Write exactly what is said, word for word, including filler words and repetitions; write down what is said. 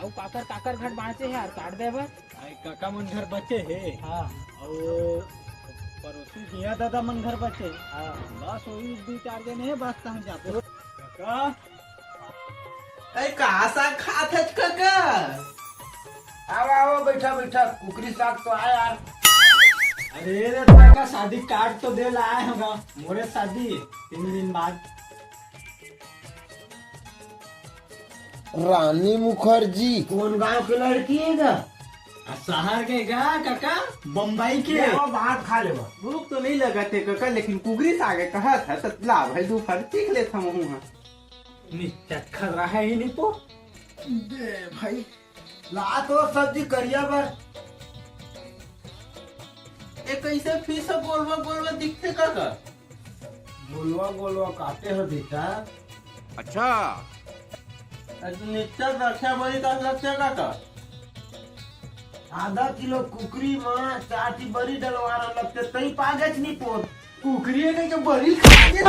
अउ काकर काकर घर बांचे हे यार, काट दे बर। अरे काका मन घर बचे हे। हाँ। अउ पड़ोसी जिया दादा मन घर बचे। हाँ। बस वही दू चार जने हे, बस तहन जाबो। काका। अरे का साग खात हच काका? आवा आवा, बैठा बैठा, कुकरी साग तो आय यार। अरे रे काका, शादी कार्ड तो दे ला आए होगा, मोरे शादी तीन दिन बाद। रानी मुखर्जी। कौन गांव के लड़की हे गा? आ, शहर के गा काका, बम्बई के। ले, आओ, भात खा लेवा। भूख तो नहीं लगत हे काका, लेकिन कुकरी साग हे कहत हे, त ला भाई, दू फर चीख लेत हूँ। निचट खतरा हे ही नहीं पो। दे भाई, ला तो सब्जी करिया बर। ए, कैसे फिर से गोलवा गोलवा दिखथे काका? गोलवा गोलवा काटे हो बेटा। अच्छा। अरे, निचट रखे बरी का लगथे काका? आधा किलो कुकरी म चार ठी बरी डलवाना लगथे, तई पागेच नहीं पोत। कुकरी हे नहीं के बरी खा के।